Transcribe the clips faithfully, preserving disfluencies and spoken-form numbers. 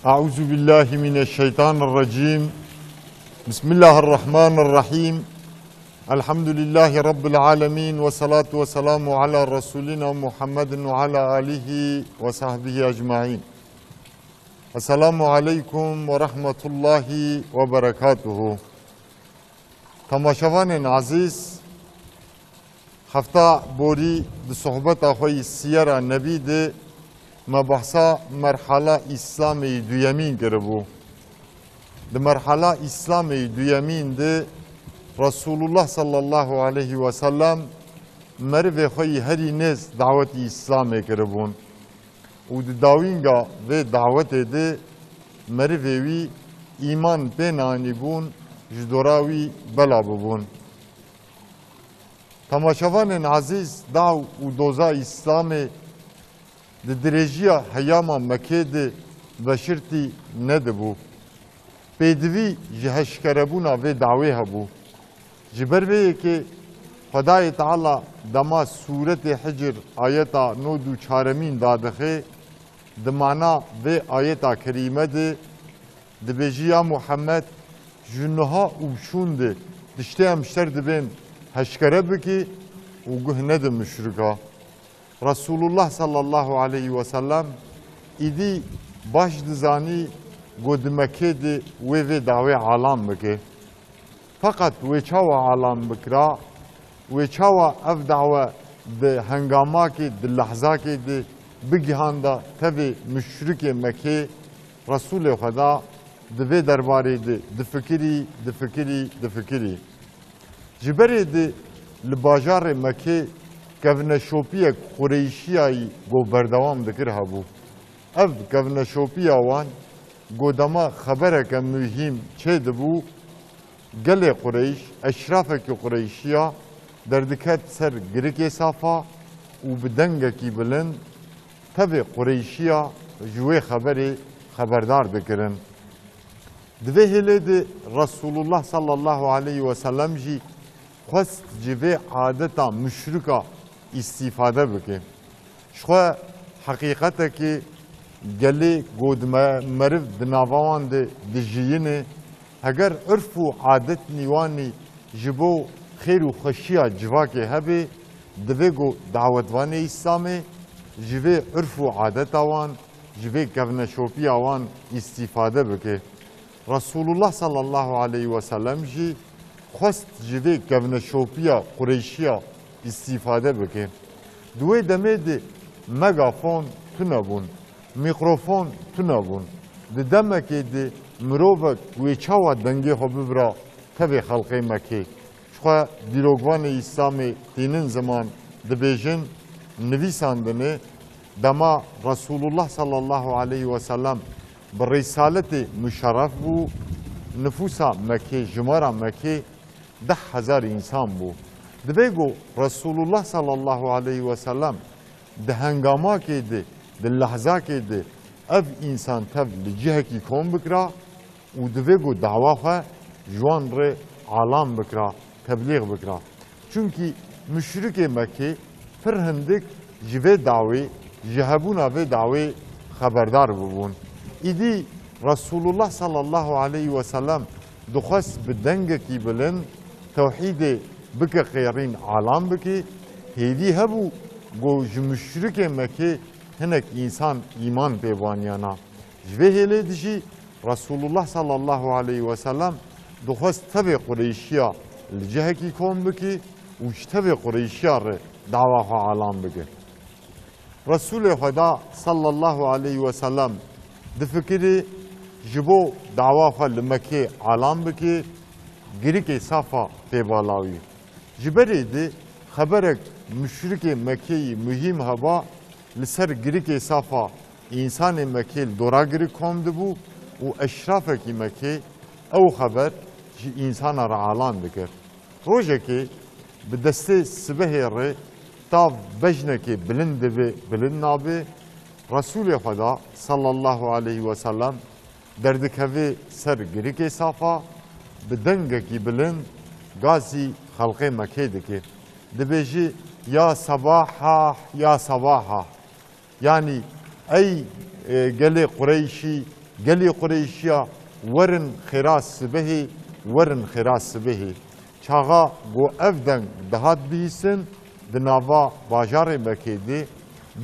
أعوذ بالله من الشيطان الرجيم. بسم الله الرحمن الرحيم. الحمد لله رب العالمين، والصلاة والسلام على رسولنا محمد وعلى آله وصحبه أجمعين. السلام عليكم ورحمة الله وبركاته. Temaşevanên ezîz, hefta borî di sohbeta xwe yî Siyera Nebî de me behsa merhala Îslamê yî duyemîn kiribû. Di merhala Îslamê yî duyemîn de Resulullah sallallahu aleyhi ve sellem merivê xwe yî herî nêz dawetî Îslamê kiribûn. Û di dawînga vê dawetê de merivê wî îman pê neanîbûn, ji dora wî bela bibûn. Temaşevanên ezîz, daw û doza Îslamê di dirêjiya heyama Mekê de veşirtî nedibû. Pêdivî ji heşkerebûna vê dawê hebû. Ji ber vê yekê Xwedayê Teala dema Sûretê Hicr ayeta nod û çaremîn dadixe, di mana vê ayeta kerîme de dibêjî, ya Muhammed, ji niha û şûn de tiştê em ji te re dibên heşkere bikî û guh nede muşrika. Resulullah sallallahu aleyhi ve sellem îdî baş dizanî ku di Mekê de wê vê dawê alan bike. Feqet wê çawa alan bikira? Wê çawa ev dawe di hengamakê, di lehzakê de bigihanda tevê muşrikê Mekê? Resulê Xweda di vê derbarê de difikirî, difikirî, difikirî. Ji berê de li bajarê Mekê kevneşopiyek Qureyşiyayî ku berdewam dikir hebû. Ev kevneşopiya wan ku dema xebereke muhîm çêdibû, gelê Qureyş, eşrafekî Qureyşiya derdiket ser girikê Safa û bi dengekî bilind tevê Qureyşiya ji wê xeberê xeberdar dikirin. Di vê hêlê de Resulullah sallallahu aleyhi ve sellem jî xwest ji vê adeta muşrika îstîfade bike. Ji xwe heqîqetekê gelê ku di me-, meriv di nava wan de dijiyine, heger urf û adetnî wanî ji bo xêr û xweşiya civakê hebe, divê ku dawetvanê Îslamê ji vê urf û adeta wan, ji vê kevneşopiya wan îstîfade bike. Resulullah sallallahu aleyhi ve sellem jî xwest ji vê kevneşopiya Qureyşiya îstîfade bike. Di wê demê de megafon tune bûn, mîkrofon tune bûn. Di demekê de mirovek wê çawa dengê xwe bibira tevê xelqê Mekê? Ji xwe dîrokvanê Îslamê tînin ziman dibêjin, nivîsandine, dema Resulullah sallallahu aleyhi ve sellem bi rîsaletê muşerref bû, nifûsa Mekê, jimara Mekê deh hezar însan bû. Divê ku Resulullah sallallahu aleyhi ve sellem di hengamakê de, di lehzakê de ev însan tev li cihekî kom bikira, û divê ku dawa xwe ji wan re alan bikira, teblîx bikira. Çunkî muşrikê Mekê pir hindik ji vê dawê, ji hebûna vê dawê xeberdar bibûn. Îdî Resulullah sallallahu aleyhi ve sellem dixwest bi dengekî bilind tewhîdê bike qêrîn, alan bike, hêvî hebû ku ji muşrikê Mekê hinek însan îman pê baniyana. Ji vê hêlê dijî Resulullah sallallahu aleyhi ve sellem dixwest tevê Qureyşiya li cihekî kom bike û ji tevê Qureyşiya re dawa xwe alan bike. Resulê Xweda sallallahu aleyhi ve sellem difikirî ji bo dawa xwe li Mekê alan bike, girikê Safa pê bala wî. Ji berê de xeberek muşrikê Mekeyî muhîm heba, li ser girikê Safa însanê Mekê li dora girik kom dibû û eşrafekî Mekê ew xeber ji însana re alan dikir. Rojekê bi destê sibehê re tav bejnekê bilind dibe, bilind nabe, Resulê Xweda sallallahu aleyhi ve sellem derdikeve ser girikê Safa, bi dengekî bilind gazî xelqê Mekê dike. Dibêje, "Ya sebaha, ya sebaha." Yanî, ey, e, gelê Qureyşî, Gelî Qureyşiya, werin xêra sibehê, werin xêra sibehê. Çaxa ku ev deng dihat bihîstin, di nava bajarê Mekê de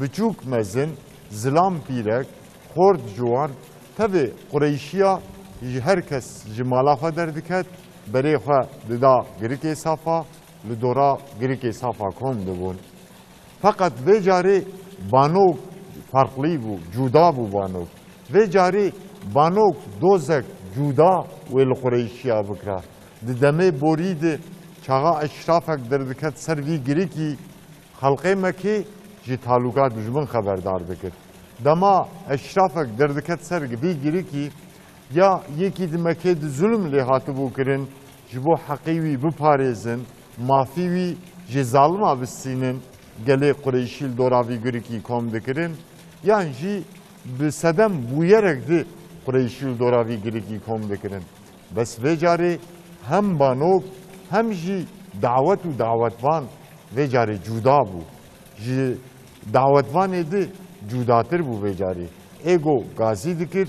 biçûk mezin, zilam pîrek, xort ciwan, tevê Qureyşiya ji her kes ji mala xwe derdiket, berê xwe dida girikê Safa, li dora girikê Safa kom dibûn. Feqet vê carê banok ferqlî bû, cuda bû banok. Vê carê banok dozek cuda wê li Qureyşiya bikira. Di demê borî de çaxa eşrafek derdiket ser vî girikî, xelqê Mekê ji talûka dijmin xeberdar dikir. Dema eşrafek derdiket ser vî girikî, ya yekî di Mekê de zulm lê hatibû kirin, ji bo heqê wî biparêzin, mafî wî ji zalima bistînin, gelê Qureyşî li dora vî girikî kom dikirin, yan jî bi sedem bûyerek di Qureyşî li dora vî girikî kom dikirin. Bes vê carê hem banok hem jî dawet û dawetvan vê carê cuda bû. Ji dawetvanê di cudatir bû vê carê. Ê ku gazî dikir,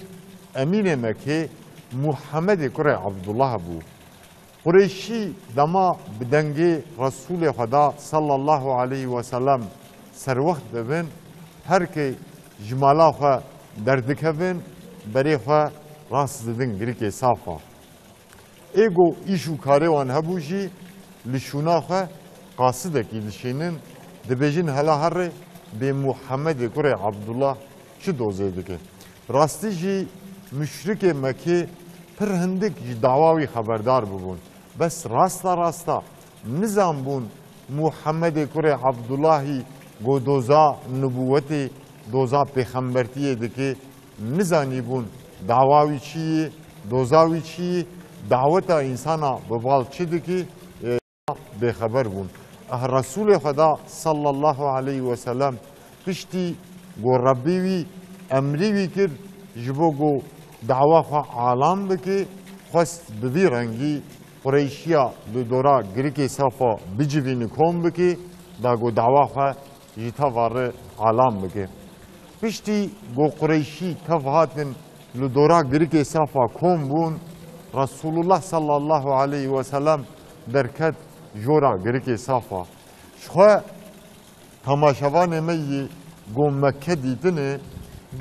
emînê Mekê Muhemmedê kurê Abdullah bû. Qureyşî dema bi dengê Resûlê Xweda sallallahu aleyhi ve sellem serwext dibin, her kê ji mala xwe derdikevin, berê xwe rast didin girikê Safa. Ê ku îş û karê wan hebû jî li şûna xwe qasidekî dişînin, dibêjin hela herê bê Muhemmedê kurê Abdullah çi dozê dike. Rastî jî muşrikê Mekê pir hindik ji dawa wî xeberdar bibûn. Bes rasta rasta nizanbûn Muhemmedê kurê Abdullahî ku doza nibûwetê, doza pêxembertiyê dike, nizanîbûn dawa wî çi yî, doza wî çi yî, daweta însana bi bal çi dike, e, bêxeber bûn. Ah, Resûlê Xweda sallallahu aleyhi ve sellem piştî ku Rebbî wî emrî wî kir, ji bo ku dawa xwe alan bike, xwest bi vî rengî Qureyşiya li dora girikê Safa bicivîne kom bike, da ku dawa xwe ji teva re alan bike. Piştî ku Qureyşî tev hatin li dora girikê Safa kom bûn, Resulullah sallallahu aleyhi ve sellem derket jora girikê Safa. Ji xwe temaşevanê me yê ku Mekke dîtine,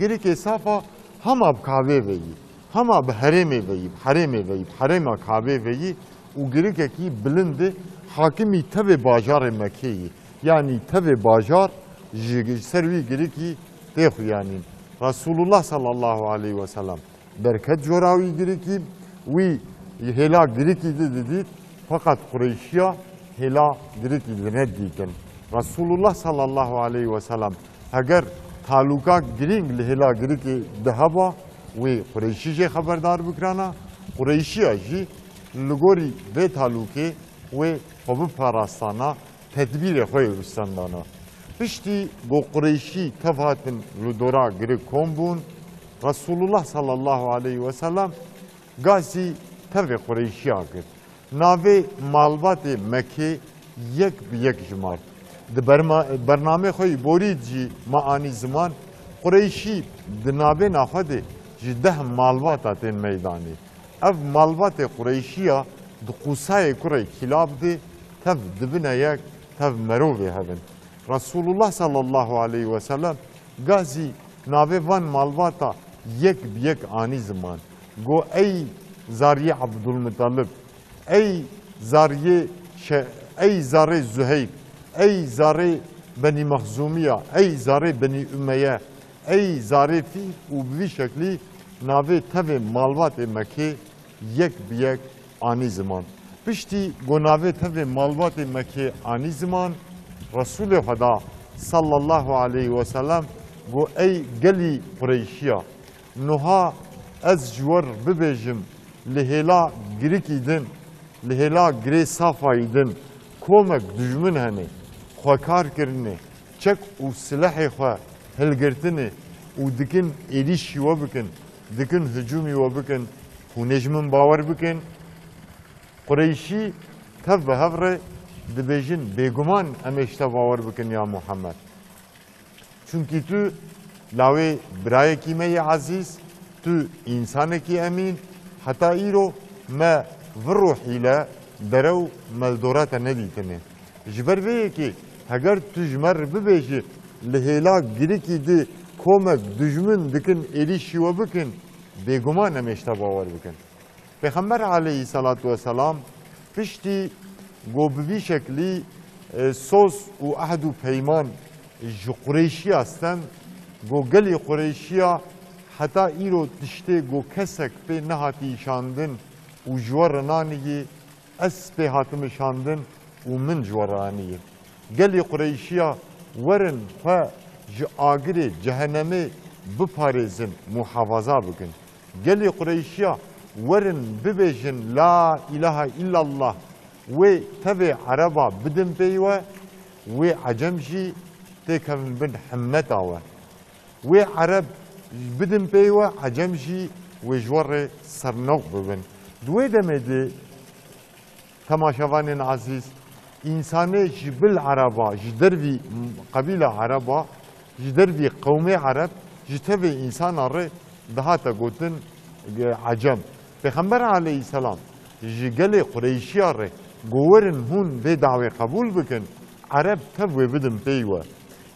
girikê Safa hema bi Kabê ve yî, hema bi herêmê ve yî, bi herêmê ve yî, bi herêma Kabê ve yî û girikekî bilind e, hakimî tevê bajarê Mekê yî. Yanî tevê bajar ji, ji ser wî girikî tê xuyanîn. Resulullah sallallahu aleyhi ve sellem derket jora wî girikî, wî hêla girikî di didît, feqet Qureyşiya hêla girikî di nedîtin. Resulullah sallallahu aleyhi ve sellem heger talûka girîng li hêla girikê di heba, wê Qureyşî jê xeberdar bikirana, Qureyşiya jî li gorî vê talûkê wê xwe biparastana, tedbîrê xwe yê wistandana. Piştî ku Qureyşî tev hatin li dora girik kom bûn, Resulullah sallallahu aleyhi ve sellem gazî tevê Qureyşiya kir. Navê malbatê Mekê yek bi yek jimart. Di berma-, bernamê xwe yî borî jî me anî ziman, Qureyşî di navêna xwe de ji deh malbata tên meydanê. Ev malbatê Qureyşiya di Qusayê kurê Kîlab de tev dibine yek, tev merovê hebin. Resulullah sallallahu aleyhi ve sellem gazî navê van malbata yek bi yek anî ziman. Go ey zariyê Abdulmutalib, ey zariyê Şe-, ey zarê Zuheyb, ey zarê Benî Mexzûmiya, ey zarê Benî Umeye, ey zarê Fîhr û bi vî şeklî navê tevê malbatê Mekê yek bi yek anî ziman. Piştî ku navê tevê malbatê Mekê anî ziman, Resûlê Xweda sallallahu aleyhi ve sellem got, ey gelî Qureyşiya, nuha ez ji we re bibêjim, li hêla girikî din, li hêla girê Safayî din komek dijmin hene, xwe kar kirine, çek û silehê xwe hilgirtine û dikin êrîşî we bikin, dikin hicûmî we bikin, hûn ê ji min bawer bikin? Qureyşî tev bi hev re dibêjin, bêguman em ê ji te bawer bikin ya Muhammed. Çunkî tu lawê birayekî me yê ezîz, Tu însanekî emîn, heta îro me vir û hîle derew me li dora te nedîtine. Ji ber vê yekê heger tu ji me re bibêjî li hêla girikî di komek dijmin dikin êrîşî we bikin, bêguman em ê ji te bawer bikin. Pêxember aleyhisselatu vesselam piştî ku bi vî şeklî, e, soz û ehd û peyman ji Qureyşiya stend, ku gelî Qureyşiya heta îro tiştê ku kesek pê nehatî şandin û ji we re naniyê, ez pê hatim şandin û min ji we re aniyê. Gelî Qureyşiya, werin xwe ji agirê cehenemê biparêzin, muhafaza bikin. Gelî Qureyşiya, werin bibêjin La ilahe illallah, wê tevê Ereba bidin pey we, wê Ecem jî têkevin bin himmeta we. Wê Ereb bidin pey we, Ecem jî wê ji we re sernoq bibin. Di wê demê de, temaşevanên ezîz, însanê ji bil Ereba, ji dervî qebîla Ereba, ji dervî qewmê Ereb, ji tevê însana re dihate gotin, e, Ecem. Pêxember aleyhisselam ji gelê Qureyşiya re, ku werin hûn vê dawê qebûl bikin, Ereb tev wê bidin pey we.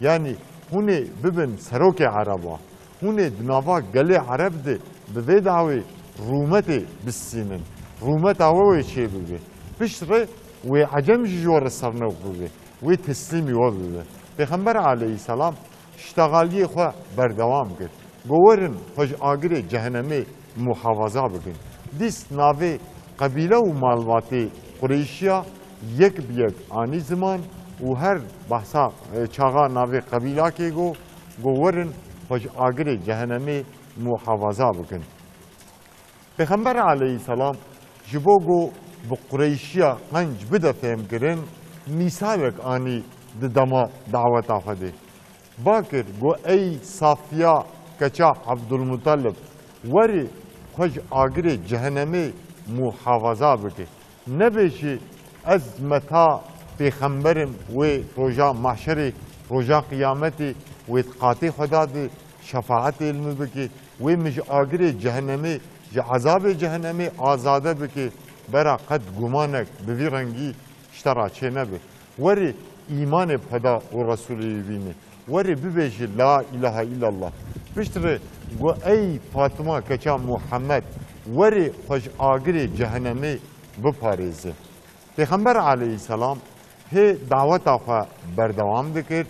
Yanî hûn ê bibin serokê Ereba. Hûn ê di nava gelê Ereb de bi vê dawê rûmetê bistînin. Rûmeta we wê çê bibe. Pişt re wê Ecem jî ji we re sernoq bibe. Wê teslîmî we bibe. Pêxember aleyhisselam ştexaliyê xwe berdewam kir. Go werin xwe ji agirê cehenemê muhafaza bikin. Dîst navê qebîle û malbatê Qureyşiya yek bi yek anî ziman û her behsa, e, çaxa navê qebîlakê go, go werin xwe ji agirê cehenemê muhafaza bikin. Pêxember aleyhisselam ji bo ku bi Qureyşiya qenc bide fêhmkirin, mîsalek anî di dema daweta xwe de. Ba kir, got, ey Safiya keça Ebdulmutalib, werî xwe ji agirê cehenemê muhafaza bike. Nebêjî, ez meta pêxember im, wê roja mahşerê, roja qiyametê, wê di qatê Xweda de şefaetê li min bike, wê min ji agirê cehenemê, ji ezabê cehenemê azade bike, bera qet gumanek bi vî rengî ji te re çê nebe. Werê îmanê bi Xweda û Resûlê wî bîne. Werê bibêje, La ilahe illallah. Piştre got, ey Fatima keça Muhammed, werê xwe ji agirê cehenemê biparêze. Pêxember aleyhisselam hê daweta xwe berdewam dikir,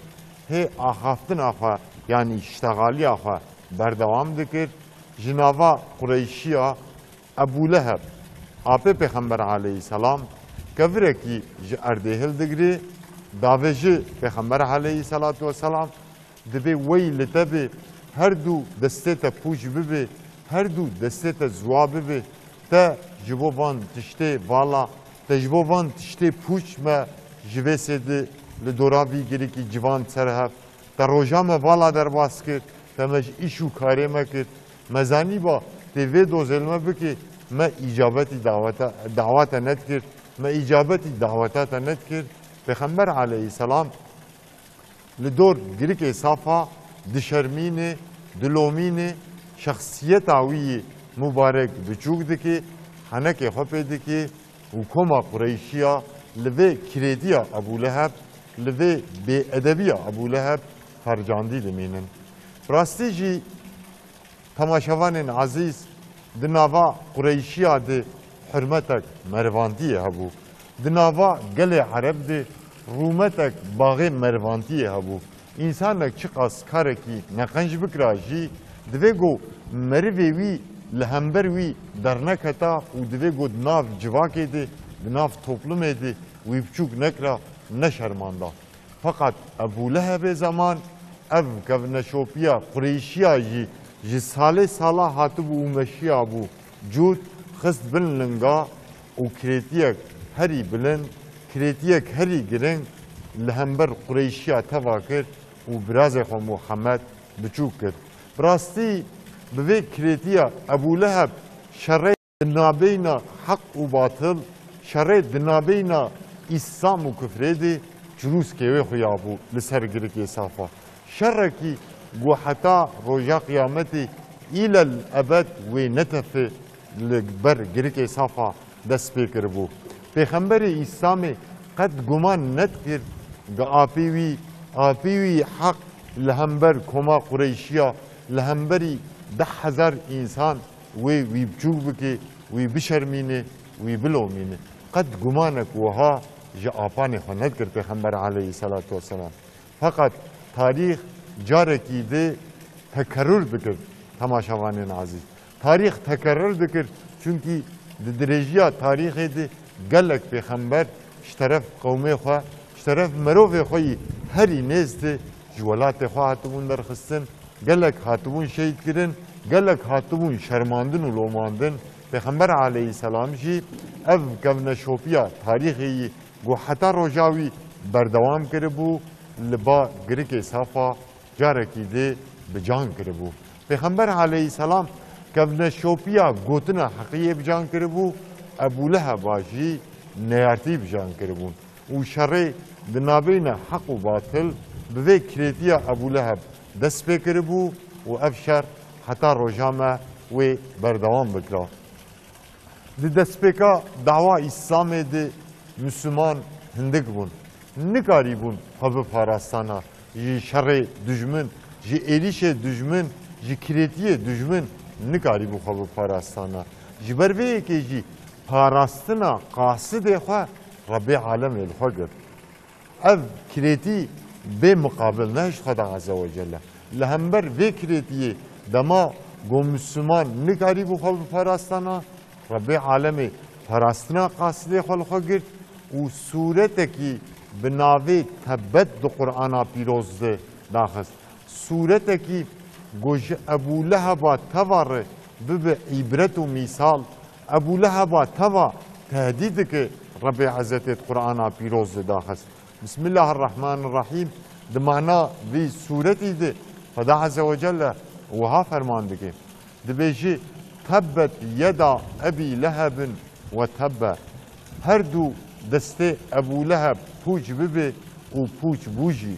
hê axaftina xwe, yanî ştexaliya xwe berdewam dikir. Ji nava Qureyşiya Ebû Leheb, apê Pêxember aleyhisselam, kevirekî ji erdê hildigirê, davêji Pêxember aleyhisselatu vesselam, dibê wey li te bê, her du destê te pûç bibe, her du destê te ziwa bibe, te ji bo van tiştê vala, te ji bo van tiştê pûç me ji vê sêdi li dora vî girikî civan ser hev. Te roja me vala derbas kir, te me ji îş û karê me kir. Me zanîba tê vê dozê li me bikê, me îcabetî daweta, dawa te nedikir, me îcabetî daweta te nedikir. Pêxember aleyhisselam li dor girikê Safa dişermîne, dilomîne, şexsiyeta wî yî mubarek biçûk dike, henekê xwe pê dike û koma Qureyşiya li vê kirêtiya Ebû Leheb, li vê bêedebiya Ebû Leheb fercandî dimînin. Bi rastî jî temaşevanên ezîz, di nava Qureyşiya de hurmetek merivantiyê hebû. Di nava gelê Ereb de rûmetek baxê merivantiyê hebû. Însanek çiqas karekî neqenc bikira jî, divê ku merivê wî li hember wî derneketa û divê ku di nav civakê de, di nav toplumê de wî biçûk nekira, neşermanda. Feqet Ebû Lehebê zeman ev kevneşopiya Qureyşiya jî ji salê sala hatibû û meşiyabû cût, xist bin linga û kirêtiyek herî bilind, kirêtiyek herî giring li hember Qureyşiya teva kir û birazê xwe Muhammed biçûk kir. Bi rastî bi vê kirêtiya Ebû Leheb şerê di nabeyna heq û batil, şerê di nabeyna Îslam û kufrê de çirûskê wê xuyabû li ser girikê Safa. Şerekî ku heta roja qiyametê îlel ebed wê netefê li ber girikê Safa dest pê kiribû. Pêxemberê Îslamê qet guman nedikir, gi apê wî, apê wî heq li hember koma Qureyşiya, li hemberî deh hezar însan wê wî biçûk bike, wî bişermîne, wî bilomîne. Qet gumanek wiha ji apanê xwe nedikir Pêxember aleyhisselatu vesselam. Feqet tarîx carekî di tekerrur dikir, temaşevanên ezîz. Tarîx tekerrur dikir, çunkî di dirêjiya tarîxê de gelek pêxember ji teref qewmê xwe, ji teref mirovê xwe yî herî nêz de ji welatê xwe hatibûn derxistin, gelek hatibûn şehîd kirin, gelek hatibûn şermandin û lomandin. Pêxember aleyhisselam jî ev kevneşopiya tarîxê yî ku heta roja wî berdewam kiribû, li ba girikê Safa carekî dê bi can kiribû. Pêxember aleyhisselam kevneşopiya gotina heqiyê bi can kiribû, Ebû Leheba jî neyartî bi can kiribûn. Û şerê di navbeyna heq û batil bi vê kirêtiya Ebû Leheb dest pê kiribû û ev şer heta roja me wê berdewam bikira. Di destpêka dawa Îslamê de Misliman hindik bûn. Nikarîbûn xwe biparastana ji şerê dijmin, ji êrîşê dijmin, ji kirêtiyê dijmin nikarîbû xwe biparastana. Ji ber vê yekê jî parastina qasidê xwe Rebbê alemê li xwe girt. Ev kirêtî bê miqabil ne ji Xweda Azze ve Celle. Li hember vê kirêtiyê dema ku Misliman nikarîbû xwe biparastana, Rebbê alemê parastina qasidê xwe li xwe girt û sûretekî bi navê Tebbet di Qur'ana pîroz de daxist. Sûretekî ku ji Ebû Leheba teva re bibe îbret û mîsal, Ebû Leheba teva tehdîd dike Rebbê Ezzetê di Qur'ana pîroz de daxist. Bismillahirrahmanirrahîm. Di mana vî sûretî de Xweda Azze ve Celle wiha ferman dike. Dibêje, Tebbet yeda Ebî Lehebin ve tebbe. Her du destê Ebû Leheb pûç bibe û pûç bû jî.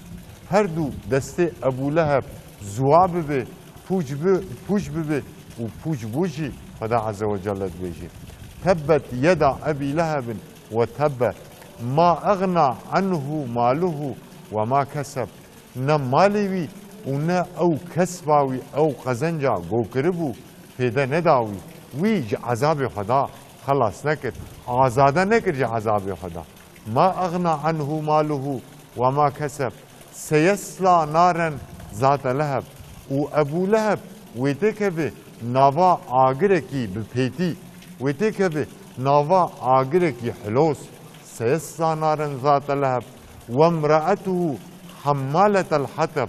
Her du destê Ebû Leheb ziwa bibe, pûç bi, pûç bibe û pûç bû jî. Xweda Azze ve Celle dibêje, Tebbet yeda Ebî Lehebin ve tebbe. Ma eğna anhu maluhu ve ma keseb. Ne malê wî û ne ew kesba wî, ew qezenca ku kiribû, fêde neda wî. Wî ji ezabê Xweda xelas nekir, azade nekir ji ezabê Xweda. Ma eğna anhu maluhu ve ma keseb. Seyesla naren zate leheb. Û Ebû Leheb wê têkeve nava agirekî bi pêtî, wê têkeve nava agirekî hilos. Seyesla naren zate leheb. Ve mraetuhu hemmaletel hatab.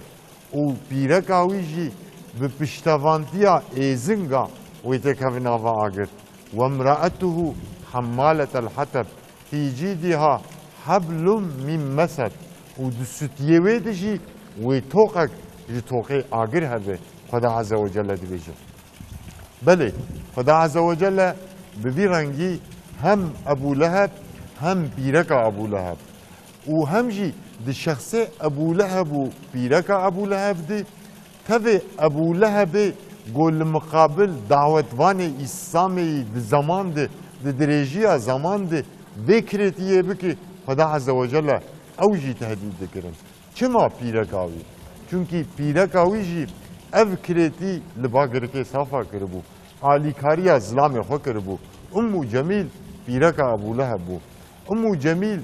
Û pîreka wî jî bi piştevantiya êzinga wê têkeve nava agir. Ve mraetuhu hemmaletel hatab. Fî cîdiha heblum min mesed. Û di sûtiyê wê de jî wê toqek ji toqê agir hebe. Xweda Azze ve Celle dibêje. Belê, Xweda Azze ve Celle bi vî rengî hem Ebû Leheb hem pîreka Ebû Leheb û hem jî di şexsê Ebû Leheb û pîreka Ebû Leheb de tevê Ebû Lehebê ku li miqabil dawetvanê Îslamê yî di zeman de, di dirêjiya zeman de vê kirêtiyê bike, Xweda Azze ve Celle ew jî tehdîd dikirin. Çima pîreka wî? Çunkî pîreka wî jî ev kirêtî li ba girikê Safa kiribû. Alîkariya zilamê xwe kiribû. Ummu Cemîl pîreka Ebû Leheb bû. Ummu Cemîl,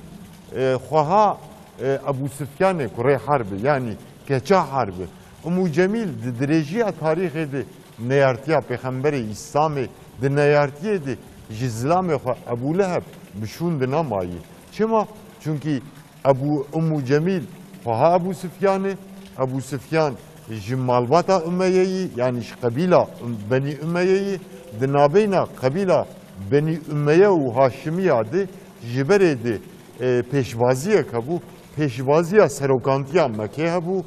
e, xweha, e, Ebû Sifyanê kurê Herb e, yanî keça Herb e. Ummu Cemîl di dirêjiya tarîxê de neyartiya Pêxemberê Îslamê, di neyartiyê de ji zilamê xwe Ebû Leheb bi şûn di nemayî. Çima? Çunkî Ebû Ummu Cemîl xweha Ebû Sifyan e. Ebû Sifyan ji malbata Umeyeyî, yanî ji qebîla Benî Umeyeyî, di navbeyna qebîla Benî Umeye û Haşimiya de ji berê de, e, pêşbaziyek hebû. Pêşbaziya serokantiya Mekê hebû.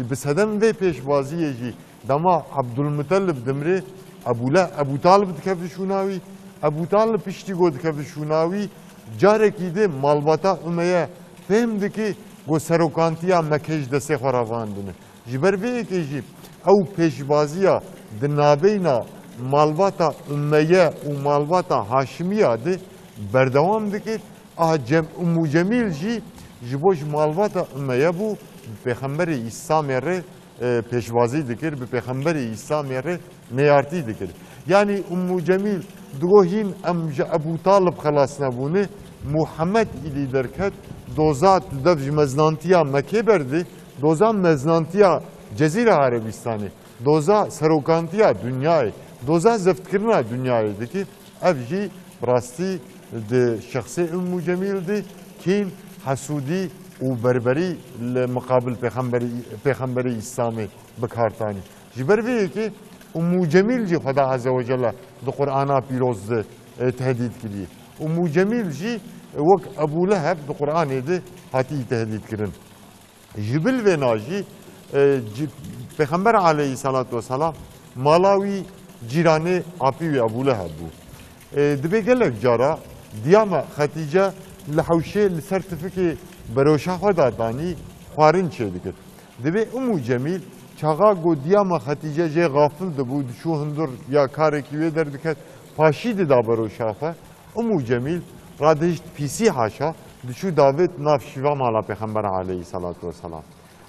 Bi sedem vê pêşbaziyê jî dema Ebdulmutelib dimrê, Ebû Le-, Ebû Talib dikeve şûna wî. Ebû Talib piştî ku dikeve şûna wî, carekî dê malbata Umeye fêm dike ku serokantiya Mekê ji destê xwe revandine. Ji ber vê yekê jî ew pêşbaziya di navbeyna malbata Umeye û malbata Haşimiya de berdewam dikir. A Cem-, Ummu Cemîl jî ji bo ji malbata Umeye bû, bi Pêxemberê Îslamê re, e, pêşbazî dikir, bi Pêxemberê Îslamê re neyartî dikir. Yanî Ummu Cemîl digo hîn em ji Ebû Talib xelas nebûne, Muhammed îdî derket, doza tu dev ji mezinantiya Mekê berdî, doza mezinantiya Cezîra Erebîstanê, doza serokantiya dinyayê, doza zeftkirina dinyayê dikî. Ev jî bi rastî di şexsê Ummu Cemîl de kîn, hesûdî û berberî li miqabil pêxemberî, pêxemberê Îslamê bi kar tanî. Ji ber vê yekê Ummu Cemîl jî Xweda Azze ve Celle di Qur'ana pîroz de, e, tehdît kiriye. Ummu Cemîl jî, e, wek Ebû Leheb di Qur'anê de hatî tehdît kirin. Ji bil vêna jî, e, ci-, Pêxember aleyhissalatu vesselam mala wî cîranê apî wî Ebû Leheb bû. E, dibê gelek cara diya me Xetîce li hewşê li ser tifikê beroşa xwe de danî xwarin çêdikir. Dibê Ummu Cemîl çaxa ku diya me Xetîce jê xafil dibû, diçû hundir ya karekî wê derdiket, paşî dida beroşa xwe. Ummu Cemîl radihişt pîsî haşa, diçû davêt nav şîva mala Pêxember aleyhissalatu vesselam.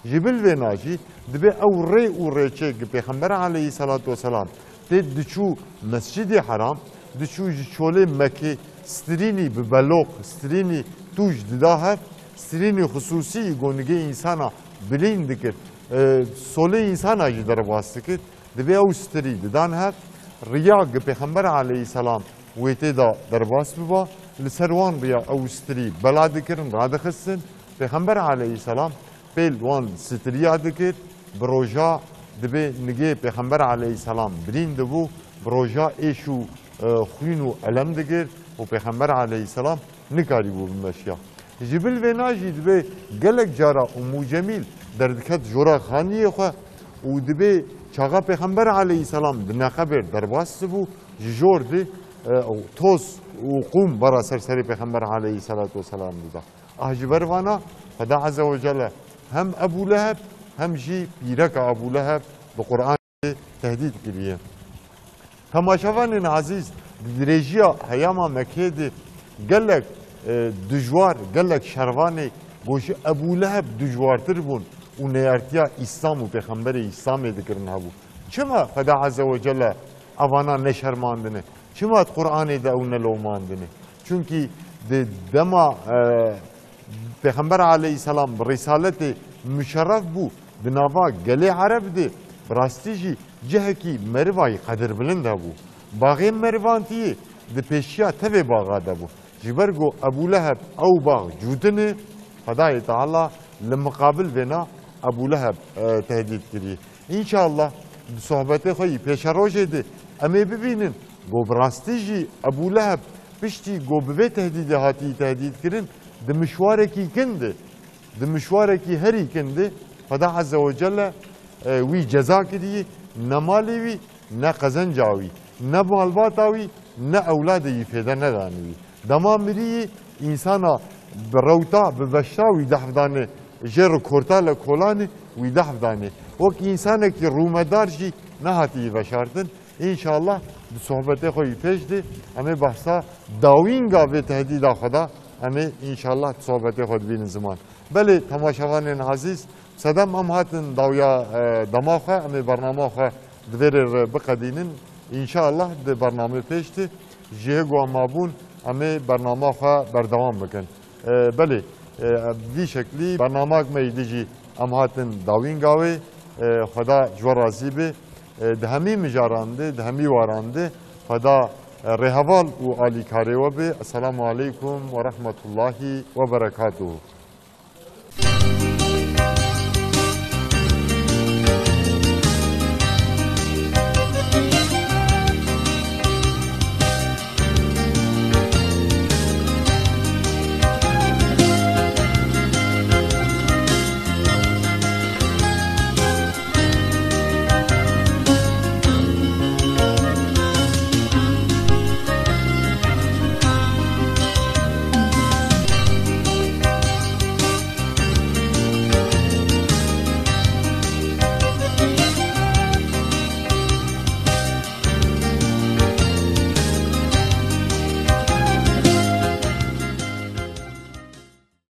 Ji bil vêna jî dibê ew rê û rêçê ki Pêxember aleyhissalatu vesselam tê diçû Mescîdê Heram, diçû ji çolê Mekê stirînî bi beloq, stirînî tûj dida hev, stirînî xisûsî go nigê însana bilîn dikir, e, solê însana jî derbas dikir. Dibê ew stirî didan hev, riya gi Pêxember aleyhisselam wê tê de derbas biba, li ser wan riya ew stirî bela dikirin, radixistin. Pêxember aleyhisselam pêl wan stiriya dikir, bi roja dibê nigê Pêxember aleyhisselam birîn dibû, bi roja êş û, e, xwîn û elem digir û Pêxember aleyhisselam nikarîbû bimeşiya. Ji bil vêna jî dibê gelek cara Ummu Cemîl derdiket jora xaniyê xwe û dibê çaxa Pêxember aleyhisselam di neqebêr derbas dibû, ji jor di, e, toz û qûm bara ser serê Pêxember aleyhisselatu vesselam dida. Ah ji ber vana Xweda Azze ve Celle hem Ebû Leheb hem jî pîreka Ebû Leheb bi Qur'an tehdît kiriye. Temaşevanên ezîz, di dirêjiya heyama Mekê de gelek, e, dijwar, gelek şervanê ku ji Ebû Leheb dijwartir bûn û neyartiya Îslam û Pêxemberê Îslamê dikirin hebû. Çima Xweda Azze ve Celle evana neşermandine? Çima di Qur'anê de ew nelomandine? Çunkî di dema, e, Pêxember aleyhisselam bi rîsaletê muşerref bû, di nava gelê Ereb de bi rastî jî cihekî merivayî qedirbilind hebû. Baxê merivantiyê di pêşiya tevê baxa de bû. Ji ber ku Ebû Leheb ew bax cûtine, Xwedayê Teala li miqabil vêna Ebû Leheb, e, tehdît kiriye. Înşallah di sohbetê xwe yî pêşerojê de em ê bibînin ku bi rastî jî Ebû Leheb piştî ku bi vê tehdîdê hatî tehdît kirin, di mişwarekî kin de, di mişwarekî herî kin de Xweda Azze ve Celle, e, wî ceza kirî, ne malê wî, ne qezenca wî, ne malbata wî, ne ewladê wî fêde nedanî wî. Dema mirî, însana bi rewta, bi veşta wî dehf danê, jê re korta le kolanê wî dehf danê. Wek însanekî rûmedar jî nehatî veşartin. Înşallah di sohbetê xwe yî pêş de em ê behsa dawînga vê tehdîda xwe da, em ê înşallah di sohbetê xwe dibînin ziman. Belê, temaşevanên ezîz, sedem em hatin dawiya, e, dema xwe, em ê bernama xwe di vê rê re biqedînin. Înşallah di bernamê pêş de ji hê ku em mabûn, em ê bernama xwe berdewam bikin. E, belê, e, vî şeklî bernamak me yî dijî em hatin dawînga wê. E, Xweda ji we razî be. E, di hemî mijaran de, di hemî waran de Xweda, e, rêheval û alîkarê we be. Esselamu aleykum ve rahmetullahi ve berekatuhu.